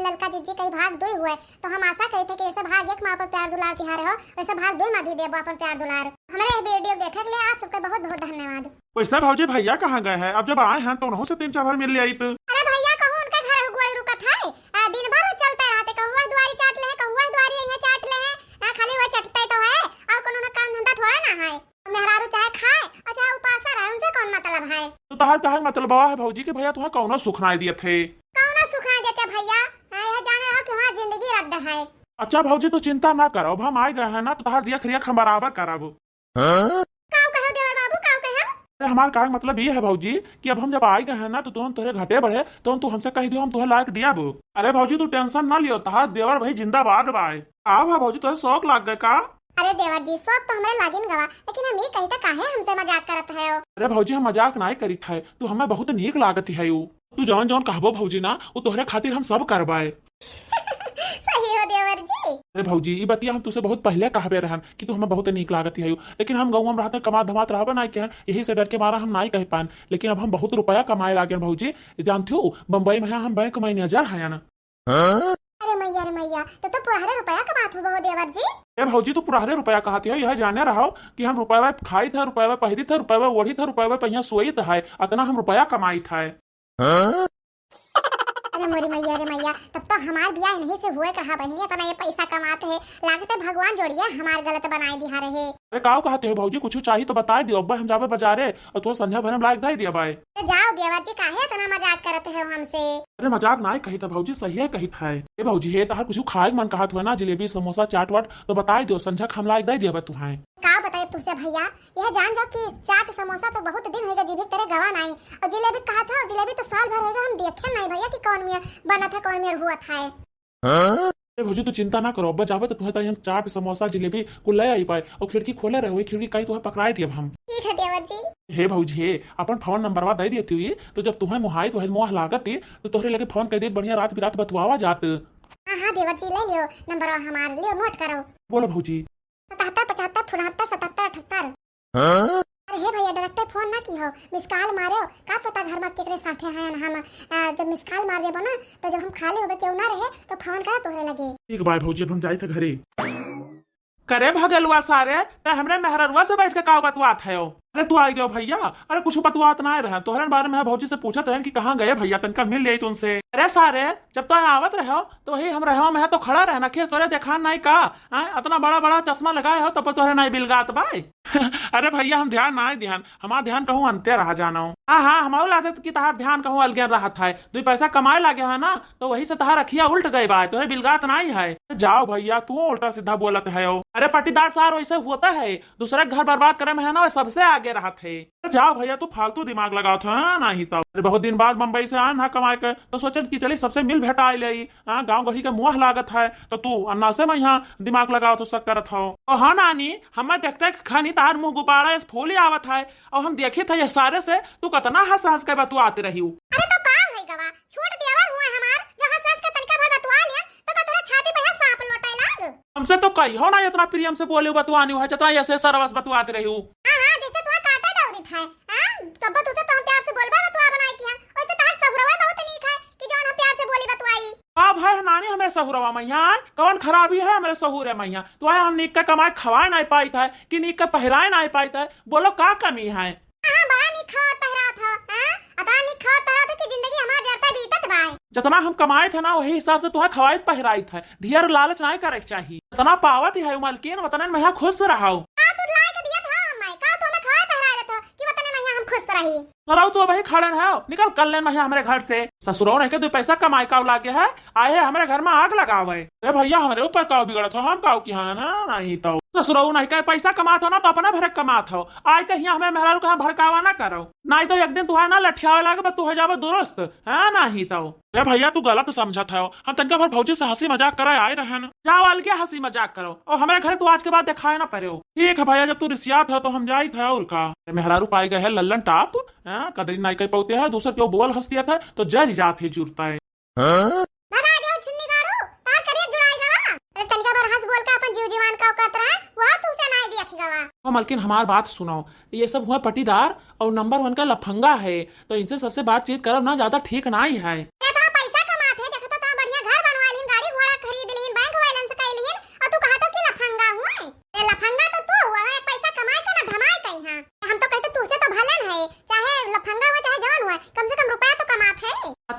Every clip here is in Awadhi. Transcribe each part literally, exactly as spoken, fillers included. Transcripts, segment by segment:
ललका जीजी कई भाग दुई हुए, तो हम आशा करी थे कि जैसे भाग एक मा अपन प्यार दुलार तिहारे हो, वैसे भाग दुई मा भी देबो अपन प्यार दुलार। हमरे ये video देखे के लिए आप सबके बहुत बहुत धन्यवाद। वैसे भौजी, भैया कहाँ गए हैं? अब जब आए हैं तो उन्हों से तीन चार बार मिल लिया तो। अरे भैया, कहूँ उनका घर गोड़ी रुकत है, आ, दिन भर वो चलते रहते, कहूँ वह दुआरी चाट ले, कहूँ वह दुआरी यहाँ चाट ले, आ, खाली वह चटते तो है, और कोनो ना काम धंधा थोड़ा ना है। मेहरारू चाहे खाए और चाहे उपासा रहे, उनसे कौन मतलब है? तो तहार कहे मतलब है भौजी कि भैया तुहे कौनो सुख नाई दियत है? कौनो सुख नाई देते भैया, आ, यह जाने रहो कि हमार जिंदगी रद्द है। अच्छा भौजी, तू चिंता ना करो, अब हम आए गए हैं ना, तो तहार दिया खरिया हम बराबर करब। हाँ? काव कहो देवर बाबू, काव कहो? अरे, हमार कहे के मतलब ये है भौजी कि अब हम जब आए गए हैं ना, तो तुम तोहरे घटे बढ़े, तो तू हमसे कह दियो, हम तोहरे लायक दियाबो। अरे भौजी, तू tension ना लियो, तहार देवर भाई जिंदाबाद बाय। का भा भौजी, तोहरे शौक लाग गए का? अरे देवर जी, शौक तो हमरे लागिन गवा, लेकिन हम ये कही त काहे हमसे मजाक करत है हो? अरे भौजी, हम मजाक नाई करित है, तू हमें बहुत नीक लागत है। तू जौन जौन कहबो भौजी ना, वो तोहरे खातिर हम सब करबाए। सही हो देवर जी। अरे भौजी, ई बतिया हम तुसे बहुत पहले कहबे रहन कि तू हमें बहुत नीक लागत है, लेकिन हम गाँव में रहते कमात धमात रहबे नाई केहन, यही से डर के मारा हम नाई कह पान। लेकिन अब हम बहुत रुपया कमाए लागेन भौजी, जानते हो बम्बई में हम बैंक manager हैं ना। अरे मैया रे मैया, तो तो पुरहरे रुपया कमात हो बहु देवर जी। ए भौजी, तू पुरहरे रुपया कहती है, यह जाने रहो कि हम रुपया खाइत है, रुपया पहिरित है, रुपया ओढ़ित है, रुपया पहिया सोइत है, अतना हम रुपया कमाइत है। अरे मोरी मैया रे मैया, तब तो हमार बियाह इन्हीं से हुए कहा बहिनी, इतना ये पैसा कमाते हैं, लागते भगवान जोड़िए हमार गलत बनाए दिहा रहे। अरे काव कहते हो भौजी, कुछ चाहिए तो बताए दियो, अब हम जाबे बाजारे और तो संध्या भरे में लायक दे दिया बाय। तो जाओ देवर जी, काहे इतना मजाक करते हो हमसे? अरे मजाक नाय कही था भौजी, सही है कही था। ए भौजी हे, तहार कुछ खाए के मन कहत हुए ना, जलेबी समोसा चाट वाट, तो बताए दियो, संझा के हम लायक दे दिया बा तुहाए। का बताए तुझसे भैया, यह जान जाओ कि चाट समोसा तो बहुत दिन होइगा जीभी तेरे गवा नाई, और जलेबी कहा था, जलेबी तो साल भर होइगा हम देखे नाई भैया कि कौन मेर बनत है, कौन मेर हुआ था। ए भौजी, तू चिंता ना करो, अब जाबे तो तुहे ताई हम चाट, समोसा, जलेबी कुल ले आई पाए, और खिड़की खोले रहे, वही खिड़की काई तुहे पकड़ाए दियब हम। ठीक है देवर जी। हे भौजी हे, अपन फोन नंबरवा दे देती हुई, तो जब तुहे मुहाई तुहे मोह लागत ही, तो तोहरे लगे फोन कर देत, बढ़िया रात बिरात बतुआवा जात। हाँ हाँ देवर जी, ले लियो नंबरवा हमार, लियो नोट करो। बोलो भौजी। सतहत्तर पचहत्तर चौहत्तर सतहत्तर अठहत्तर। हाँ? अरे हे भैया, डायरेक्टे फोन ना की हो, मिस कॉल मारे हो, का पता घर में केकरे साथे हैं हम। आ, जब मिस कॉल मार देबो ना, तो जब हम खाली होबे, केहू ना रहे, तो फोन करा तोहरे लगे। ठीक बाय भौजी, अब हम जाई थे घरे। करे भगलुआ सारे, ते हमरे मेहररुआ से बैठ के का बतुआत है हो? अरे तू आई गयो भैया, अरे कुछ बतुआत ना रहे, तोहरे बारे में भौजी से पूछत रहे कि कहाँ गए भैया, तनका मिल लिया तुमसे। अरे सारे, जब तो आवत रहे हो, तो वही हम रहे में है तो खड़ा रहना, खेस तोरे देखान नहीं का? हैं? इतना बड़ा बड़ा चश्मा लगाए हो, तब तोहरे नहीं बिलगात बाय। अरे भैया, हम ध्यान नाय दिहन, हमार ध्यान कहूँ अंते रहा जानो। हाँ, हाँ, हमहू लागत कि तहार ध्यान कहूँ अलगे रहत है। दुई पैसा कमाए लागे है ना, तो वही से तहार अखिया उल्ट गई बा, तोहे बिलगात नाई है। जाओ भैया, तू उल्टा सीधा बोलत है हो। अरे पट्टीदार सार वैसे होता है, दूसरे के घर बर्बाद करे में है ना, वो सबसे आगे रहत है। जाओ भैया, तू फालतू दिमाग लगावत है, हाँ, नहीं तो। अरे बहुत दिन बाद बम्बई से आन हा कमाए के, तो सोचन कि चली सबसे मिल भेटाए ले। हाँ, गाँव गढ़ी के मुँह लागत है, तो तू अन्नासे में यहाँ दिमाग लगावत हो, शक करत हो। ओ हाँ नानी, हमें देखते खानी तार मुँह गुब्बारा इस फूली आवत है, और हम देखी थे ये सारे से तू कितना हंस हंस के बतुआत रही हूँ। अरे तो का होई गवा, छोट देवर हुआ हमार, जो हंस हंस के तनिका भर बतुआ लिया, तो का तोरा छाती पे यहाँ सांप लोटे लाग? हमसे तो कहियो ना इतना प्रेम से बोले बतुआनी हुआ, जितना ऐसे सरवस बतुआत रही हूँ। हाँ, हाँ, जैसे तुम्हें काटा डौरी था, हाँ? तब तुझे तो हम प्यार से बोलबा बतुआ बनाए किया, वैसे तार सहुरवा बहुत नीक है कि जौन हम प्यार से बोली बतुआई। का भय है नानी हमरे सहुरवा मैया, कौन खराबी है हमरे सहुरे मैया? तो आए हम नीक का कमाए खवाए नहीं पाई था कि नीक का पहराए नहीं पाई था, बोलो का कमी है? हाँ, बड़ा नीक खावत पहरावत हो, हाँ? अतना नीक खावत पहरावत हो कि जिंदगी हमार जरता बीतत बाय। जतना हम कमाए थे ना, वही हिसाब से तुहे खवाइत पहराइत है। ढेर लालच नाय करे के चाही। जतना पावत है मलकिन, वतने में यहाँ खुश रहो। का तू लाए के दियत हो अम्मा? का तू हमें खवाए पहराए देत हो कि वतने में यहाँ हम खुश रही? ससुरऊ तू अबही खड़न है, निकल कर लेन भैया हमरे घर से। ससुरऊ नहीं के दो पैसा कमाए का लागे है, आए है हमरे घर में आग लगावे। ए भैया, हमरे ऊपर काव बिगड़त हो, हम काव की हाँ ना, नहीं तो। ससुरऊ नहीं के पैसा कमात हो ना, तो अपना भरे कमात हो। आए के हियाँ हमें मेहरारू के यहाँ भड़कावा ना करो, नहीं तो एक दिन तुहार ना लठियावे लागे, बस तू हो जावे दुरुस्त, हाँ, नहीं तो। ए भैया, तू गलत समझत हो, हम तनका भर भौजी से हंसी मजाक करे आए रहन। जाओ अलगे हंसी मजाक करो, और हमारे घर तू आज के बाद दिखाए ना पड़े हो। ठीक है भैया, जब तू रिसियात हो तो हम जाइत है, और का। ए मेहरारू पाए गए है लल्लन टाप, हाँ, कदरी नाई कर पाते हैं, दूसर के वो बोल हंस दिया था, तो जर जात है जुरता है। भगा दे छुन्नी गाड़ू, तार करिया जुड़ाई गवा। अरे तनिका भर हंस बोल के अपन जीव जीवन का करत रहे, वह तू से नाई दिया गवा। ओ मलकिन, हमार बात सुनो, ये सब हुआ पटीदार और नंबर वन का लफंगा है, तो इनसे सबसे बातचीत करब ना ज्यादा ठीक नाई है। इतना पैसा कमात है, देखो तो इतना बढ़िया घर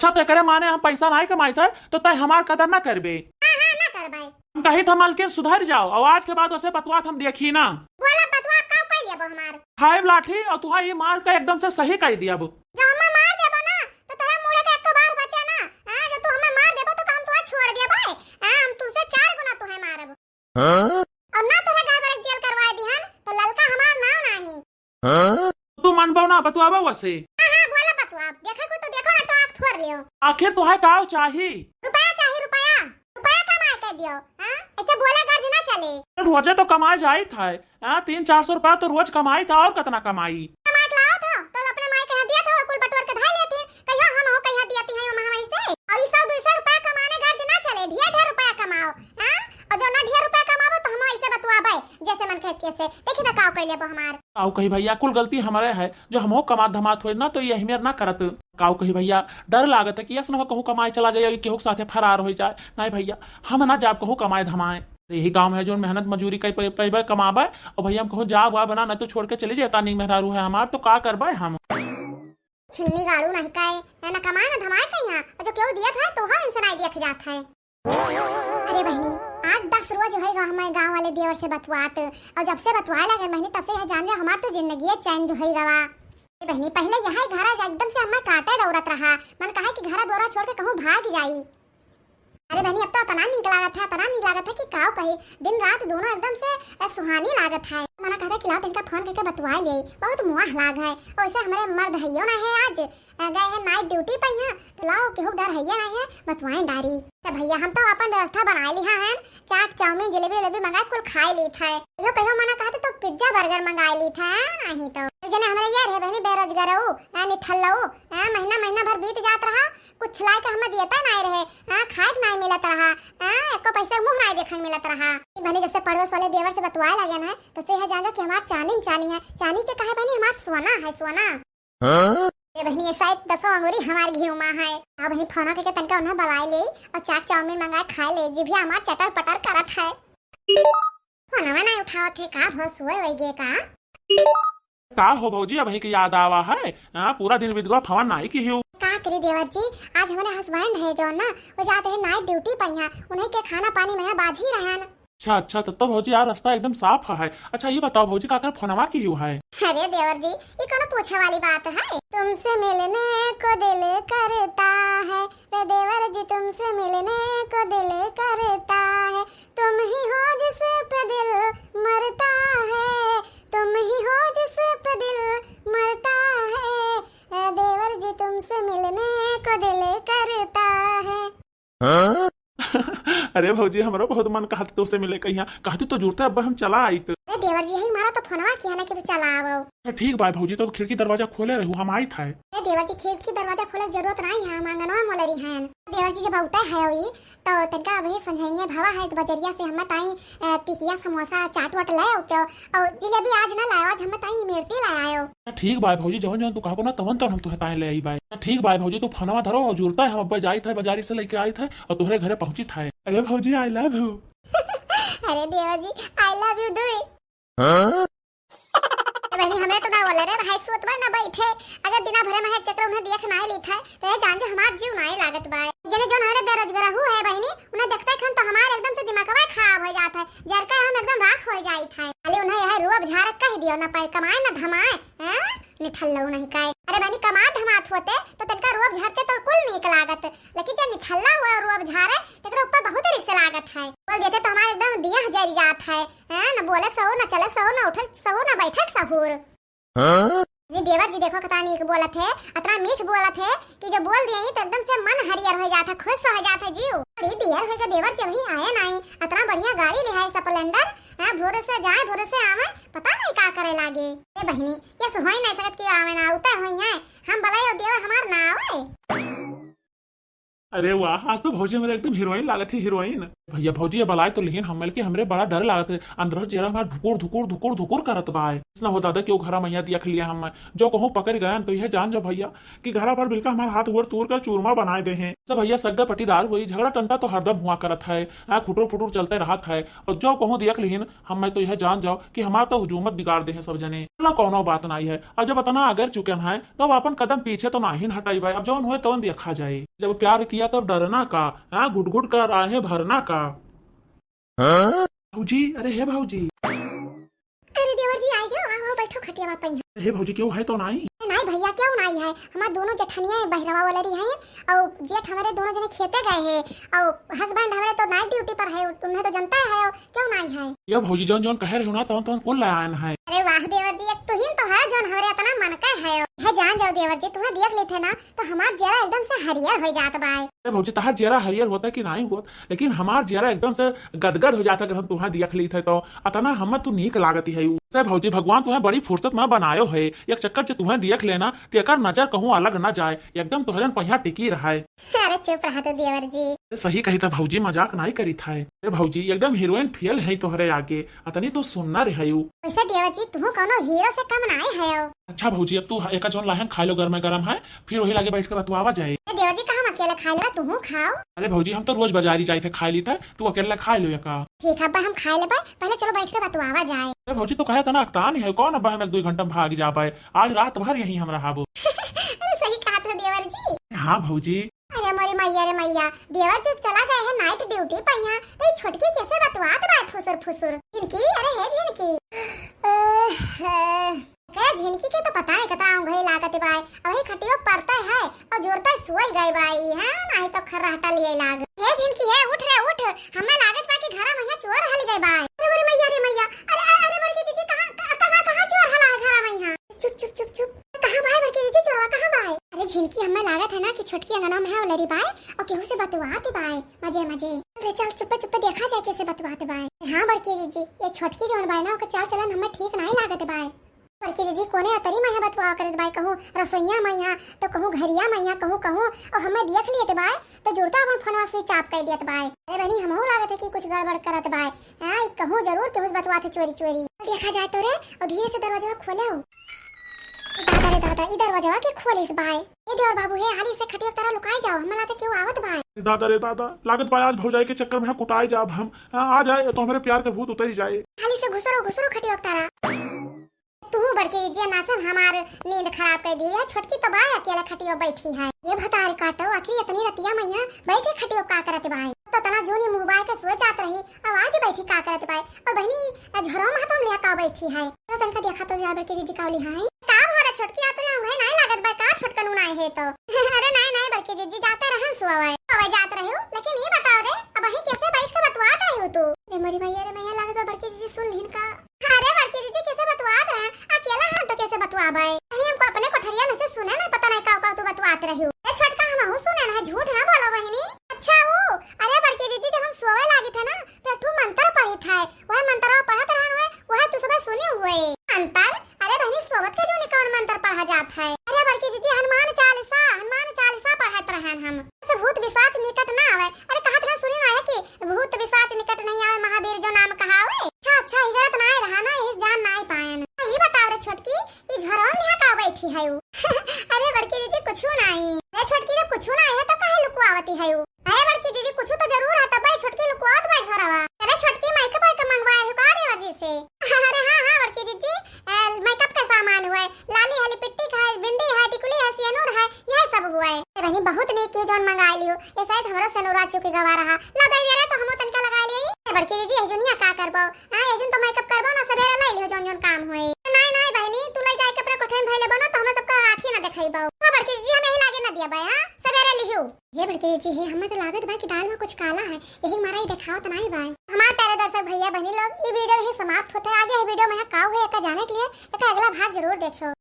अच्छा, तो एकरे माने हम पैसा नाहीं कमाइत है, तो तय हमार कदर ना करबे? हाँ, हाँ, ना करबे। हम कही था, मलकिन सुधर जाओ, और आज के बाद उसे बतुआत हम देखी ना। बोला बतुआ, अब का कइले बा हमार? खाइब लाठी, और तुहा ये मार का एकदम से सही कइ दिया अब। जो हमें मार देबो ना, तो तोरा मुड़े के एको बार बचे ना। हाँ, जो तू हमें मार देबो, तो का हम तुहा छोड़ देबे? हाँ, हम तुसे चार गुना तुहे मारब। हाँ? और ना तोरा गाय बड़े जेल करवाए दिहन, तो ललका हमार नाव नाही। हाँ? तू मनबो ना, बतुआबो वसे। हाँ, हाँ, बोला बतुआ। देखे को तो देखो ना, तो आँख फोड़ लियो। आखिर तुहे का चाही? रुपया चाही, रुपया। रुपया कमाए के दियो, हाँ? ऐसे बोले गर्ज ना चले। रोजे तो कमाए जाइत है, हाँ? तीन चार सौ रुपया तो रोज कमाइत है, और कितना कमाई? कमाए के लाओ तो, तो अपने माई के यहाँ दिया था, कुल बटोर के धाई लेती। कहियो हम हो कहिया दिया ती है, हम वैसे। और ई सौ दो सौ रुपया कमाने गर्ज ना चले, ढेर ढेर रुपया कमाओ, हाँ? और जो ना ढेर रुपया कमाबो, तो हम ऐसे बतुआबे, जैसे मन कहती है से। देखी ना काव कइले बा हमार। काव कही भैया, कुल गलती हमारे है, जो हमहू कमात धमात होई ना, तो ये अहमियत ना करत। काव कही भैया, डर लागत है कि ऐसन हो कहूँ कमाए चला जाए, केहू के साथे फरार हो जाए। नहीं भैया, हम ना जाब कहूँ कमाए धमाए। यही गाँव है, जो मेहनत मजूरी कई पे-, पेबे कमाबे, और भैया हम कहूँ जाब वाब ना, नहीं तो छोड़ के चली जाता, नहीं मेहरारू है हमार, तो का करबे हम? छिन्नी गाड़ू नहीं काए, ना कमाए ना धमाए कहीं, और जो केहू दियत है, तो हा इनसे नहीं दिया जात है। अरे बहनी, आज दस रोज होई गा हमें गाँव वाले देवर से बतुआत, और जब से बतुआए लगे बहनी, तब से यह जान जा हमार तो जिंदगी चेंज होई गवा। अरे बहनी, पहले यह घर एकदम से हमें काटे दौड़त रहा, मन कहे कि घर द्वारा छोड़ के कहूँ भाग जाई। अरे बहनी, अब तो इतना नीक लागत है, इतना नीक लागत है कि काव कही, दिन रात दोनों एकदम से, अ, सुहानी लागत है। मना कहता कि लाओ तनिका फोन करके बतुआ ले, बहुत मुआह लाग है। वैसे हमारे मर्द हइयो ना है आज, अ, गए हैं नाइट ड्यूटी पे यहाँ, तो लाओ केहू डर हइये ना है, बतुआए डारी। तो भैया हम तो अपन व्यवस्था बनाए लिहा है, चाट चाउमीन जलेबी उलेबी मंगाए कुल खाए ली था। कहियो कहियो मना कहते तो पिज्जा बर्गर मंगाए ली था, नहीं तो। तो जने हमारे यार है बहनी बेरोजगार हो, आ, निठल्ला हो, आ, महीना महीना भर बीत जात रहा, कुछ लाए के हमें दियता नहीं रहे, हाँ, खाए के नहीं मिलत रहा, हाँ, एको पैसे मुँह नहीं देखे मिलत रहा। ई बहनी जब से पड़ोस वाले देवर से बतुआए लगे ना, तो से यह जान जा कि हमार चानी न चानी है। चानी के कहे बहनी, हमार सोना है, सोना। हाँ? ए बहनी, ऐसा एक दसों अंगूरी हमार घी उमा है। अब बहनी फोन करके तनका उन्हें बुलाए ले और चाट चाउमीन मंगाए खाए ले, जी भी हमार चटर पटर करत है। फोनवा नहीं उठावत है का, बहुत सोए वही गे का? का हो भौजी, अबही के याद आवा है? हाँ, पूरा दिन बीत गवा, फोन नाई किहियो। का करी देवर जी, आज हमारे हस्बैंड है जो ना, वो जाते हैं नाइट ड्यूटी पे यहाँ, उन्हीं के खाना पानी में यहाँ बाझी रहन। अच्छा, अच्छा, तब तो भौजी यार रास्ता एकदम साफ है। अच्छा, ये बताओ भौजी, काकर फोनवा किहियो है? अरे देवर जी, ये कोनो पूछे वाली बात है? तुमसे मिलने को दिल करता है, रे देवर जी, तुमसे मिलने को दिल करता है, तुम ही हो जिस पे दिल मरता है, तुम ही हो जिस पे दिल मरता है, ए देवर जी तुमसे मिलने को दिल करता है। हाँ? अरे भौजी, हमरो बहुत मन कहत तोसे मिले कहिया, कहती तो जुरते अब हम चला आइत। अरे देवर जी, यही मारा तो फोनवा किया ना कि तू चला आवो। तो ठीक बा भौजी, तो खिड़की दरवाजा खोले रहू, हम आइत है। ए देवर जी, खिड़की दरवाजा खोले के जरूरत नहीं है, हम आंगनवा में मोले रही हैं। देवर जी जब उतरे है वही, तो तनका अभी संझइया भवा है, तो बजरिया से हम ताई, अ, टिकिया, समोसा, चाट वाट ले आउते हो। और जिलेबी आज ना लायो, आज हम ताई इमरती ले आयो। ठीक बा भौजी, जवन जवन तू कहबो ना, तवन तवन हम तुहे ताई ले आई बाय। ठीक बा भौजी, तू फोनवा धरो और जुरता है, हम अब्बे जाइत है, बाजारी से लेके आइत है और तुहरे घरे पहुँचित है। अरे भौजी, I love you। अरे देवर जी, I love you दुई। हाँ? ए बहनी, हमरे तो ना बोले रे भाई, सोत बा ना बैठे। अगर दिना भरे में एक चक्कर उन्हें देख ना लेत है, तो ये जान जे हमार जीव ना लागत बा। जने जोन हमारे बेरोजगार हु है बहनी, उन्हें देखते खन तो हमार एकदम से दिमागवा खराब हो जात है, जर के हम एकदम राख हो जाइत है। खाली उन्हें यह रोब झारे कह दियो, ना पाए कमाए ना धमाए, हैं? निठल्लो नहीं काए। अरे बहनी, कमात धमात होते तो तनका रोब झारते तो कुल नीक लागत, लेकिन जब निठल्ला हुआ रोब झारे, तेकरे ऊपर बहुत रिस लागत है। बोल देते तो हमार एकदम दिया जर जात है। हैं, न बोले सहूर, न चले सहूर, न उठे सहूर, न बैठे सहूर। हाँ? अरे देवर जी देखो कितना नीक बोलत है, अतना मीठ बोलत है कि जब बोल दिए तो एकदम से मन हरियर हो जात है, खुश हो जात है जीव। अरे देवर हो गए, देवर जी अभी आए नहीं, अतना बढ़िया गाड़ी ले है Splendor, हाँ, भोरे से जाए भोरे से आवे, पता नहीं का करे लागे। ए बहनी, ये से होई नहीं सकत कि आवे ना, उतर होई है, हम बुलाए और देवर हमार ना आवे। अरे वाह, आज तो भौजी हमारे एकदम हीरोइन लागत है, हीरोइन। भइया भौजी, ये बलाए तो लिहिन हम्मे, लेकिन हमरे बड़ा डर लागत है। अंदर जेरा हमार धुकुर, धुकुर, धुकुर, धुकुर करत बा। ना हो दादा, केहू घरा मइहाँ देख लिया हम्मे। जो कहूँ पकड़ गयन तो यह जान जाओ भइया कि घरा भर बिल्कुल हमार हाथ गोड़ तूर कर चूरमा बनाए देहें। सब भइया सग्गा पटीदार होई, झगड़ा टंटा तो हरदम हुआ करत है, आ खुटुर पुटुर चलते रहत है। और जो कहूँ देख लिहिन हम्मे तो यह जान जाओ कि हमार तो हुजूमत बिगाड़ देहें सब जने। चलो कौनो बात नाई है, अब जब अतना अगर चुकन है तो अब अपन कदम पीछे तो नाहीं हटाई भाई। अब जौन होए तौन देखा जाए। जब प्यार किया तब डरना का, हाँ, घुट घुट कर आए हैं भरना का। हाँ? भौजी, अरे हे भौजी। अरे देवर जी, आइ गयो, आओ, आओ, बैठो खटियावा पे यहाँ। हे भौजी, केहू है तो नाई? नाई भइया, केहू नाई है, हमार दोनों जेठनिया बहरवा वाले रही हैं, और जेठ हमरे दोनों जने खेते गए हैं, और husband हमरे तो night duty पर है, उन्हें तो जनता है, केहू नाई है। ये भौजी, जौन जौन कहे रहे हो ना, तौन तौन कुल ले आयन है। अरे वाह देवर जी, एक तुहिन तो है जौन हमरे अतना मन का है। है जान जाओ देवर जी, तुम्हें देख लेते ना तो हमार जेरा एकदम से हरियर हो जात बाय। अरे भौजी, तहार जेरा हरियर होता कि नाई होत, लेकिन हमार जेरा एकदम से गदगद हो जाता अगर हम तुम्हें देख लेते तो। अतना हमें तू नीक लागती है। से भौजी, भगवान तुम्हें बड़ी फुर्सत में बनायो है, एक चक्कर से तुम्हें देख लेना तो एकर नजर कहूँ अलग ना जाए, एकदम तोहरन पहिया टिकी रहे। अरे चुप रहा तो देवर जी। अरे सही कही था भौजी, मजाक नाई करी था। अरे भौजी, एकदम हीरोइन फेल है तोहरे आगे, अतनी तो सुन्नर है यू। वैसे देवर जी, तुहू कौनो हीरो से कम नाई है। अच्छा भौजी, अब तू एका जौन लाहन खाए लो, गरमे गरम है, फिर वही लागे बैठ के बतुआवा जाए। अरे देवर जी, का हम अकेले खाए लेबा, तुहू खाओ। अरे भौजी, हम तो रोज बाजारी जाए थे खाए ली थे, तू अकेले खाए लो एका। ठीक है, अब्बा हम खाए लेबा, पहले चलो बैठ के बतुआवा जाए। अरे भौजी, तो कहे था ना अकतान है, कौन अब्बा हम एक दो घंटा में भाग जाबे, आज रात भर यहीं हम रहाबो। अरे सही कहा था देवर जी। हाँ भौजी। अरे मोरी मैया रे मैया, देवर तो चला गए है night duty पे यहाँ, तो ये छोटकी कैसे बतुआत बा फुसुर फुसुर? झिनकी, अरे हे झिनकी। अह, अह। ए झिनकी के तो पता है कता घई लागत बाय, अबही खटियो परते है और जोरते सोई गई बाय, हाँ, नाहीं तो खर्राटा लिए लाग। हे झिनकी, हे उठ रे उठ, हमें लागत बा कि घरा मइहाँ चोर हल गए बाय। अरे मोरी मैया रे मैया, अरे, अरे, अरे बड़की जीजी, कहाँ, कहाँ, कहाँ चोर हला है घरा मइहाँ? चुप, चुप, चुप, चुप। कहाँ बाय बड़की जीजी, चोरवा कहाँ बाय? अरे झिनकी, हमें लागत है ना कि छोटकी अंगना में है, ओलरी बाय और केहू से बतुआत बाय मजे मजे। अरे चल चुप्पे चुप्पे देखा जाए कैसे बतुआत बाय। हाँ बड़की जीजी, ये छोटकी जौन बाय ना, ओकर चाल चलन हमें ठीक नाहीं लागत बाय। बड़की जीजी कोने अतरी मइहाँ बतुआ करत बाय, कहूँ रसोइया मइहाँ, तो कहूँ घरिया मइहाँ, कहूँ, कहूँ, और हमें देख लेत बाय, तो जुड़ता अपन फोनवा switch off कर देत बाय। अरे बहनी, हमहू लागत है कि कुछ गड़बड़ करत बाय। हाँ, ई कहूँ जरूर केहू से बतुआत है चोरी चोरी। देखा जाए तो रे, और धीरे से दरवाजा खोले हो। दादा रे दादा, ई दरवाजा के खोलिस बाय। ए देवर बाबू, हे हाली से खटिया तारा लुकाई जाओ, हमें लागत केहू आवत बाय। दादा रे दादा, लागत बाय आज भौजाई के चक्कर में कुटाई जाब हम। हाँ, आ जाए तो हमरे प्यार के भूत उतरी जाए। हाली से घुसरो, घुसरो खटिया तारा। तुहू बड़की जीजी ना से हमार नींद खराब कर दी है। छोटकी तो बाय अकेले खटियो बैठी है। ये भतार काटो, आखिर इतनी रतिया मइहाँ बैठ के खटियो का करत बाय? तो तना जूनी मुँह बाय के सोए जात रही, अब आज बैठी का करत बाय? और बहनी, झरो में हाथ में लिया का बैठी है? तो तनका देखा तो जा बड़की जीजी का लिहा है। का भोरे छोटकी आत रही है, नाहीं लागत बाय का छोटकन उनाए है तो? अरे नाहीं, नाहीं बड़की जीजी, जाते रहन सुआ है। अब जात रही हूँ, लेकिन ये बताओ रे, अबही कैसे बैठ के बतुआत रही हो तू? रे मोरी मैया रे मैया, लागत बा बड़की जीजी सुन लिहिन का। अरे बड़की जीजी, कैसे बतुआत है? अकेला हम तो कैसे बतुआबे? कहीं हमको अपने कोठरिया में से सुने ना, पता नहीं का का तू बतुआत रही हो। ए छोटका, हमहू सुने ना, झूठ ना बोलो बहिनी। अच्छा ऊ, अरे बड़की जीजी, जब हम सोवे लागी थे ना, तो एक ठो मंत्र पढ़ी थे, वह मंत्रवा पढ़त रहन हुए, वह तू सुबह सुनी हुए। मंत्र? अरे बहिनी, सोवत के जो निकवन मंत्र पढ़ा जात है। अरे बड़की जीजी, हनुमान चालीसा, हनुमान चालीसा पढ़त रहन हम। से भूत पिशाच निकट ना आवे। अरे कहत ना सुनी ना है कि भूत पिशाच निकट नहीं आवे, महावीर जो नाम कहावे। अच्छा, अच्छा, हिगरत ना आए रहा ना, यही जान ना आए पायन। ये बताओ रे छोटकी, ई झरवा में यहाँ का बैठी है ऊ? अरे बड़की जीजी, कुछू नहीं। अरे छोटकी, जब कुछू नहीं है तो काहे लुकवावती है ऊ? अरे बड़की जीजी, कुछू तो जरूर है, तब भाई छोटकी लुकवावत भाई झरवा। अरे छोटकी, makeup वाकअप मंगवाए हो का देवर जी से? अरे हाँ, हाँ बड़की जीजी, ए, makeup का सामान हुए, लाली है, lipstick है, बिंदी है, टिकुली है, सेनुर है, यह सब हुए। ए बहनी, बहुत नीक की जौन मंगा लियो। ए शायद हमरो सेनुरा चुके गवा रहा। ला दे रे, तो हमो तनका लगा लिए। ए बड़की जीजी, यही जुनिया का करबो? हाँ, यही जुन तो makeup करबो ना, सवेरे लाई लियो जौन जौन काम हुए। नाई, नाई बहनी, तू ले जाए के अपने कोठे में धइले बनो, तो हमें सबका आँखी ना दिखाई बाओ। हाँ बड़की जीजी, हम यही लागे ना दिया बाय, हाँ, सवेरे लियो। हे बड़की जीजी, हे, हमें तो लागत बा कि दाल में कुछ काला है, यही मारा ही देखावत नाई बाय। हमार प्यारे दर्शक भइया बहनी लोग, ई video यही समाप्त होता है। आगे यही video में का हुए, एका जाने के लिए एका अगला भाग जरूर देखो।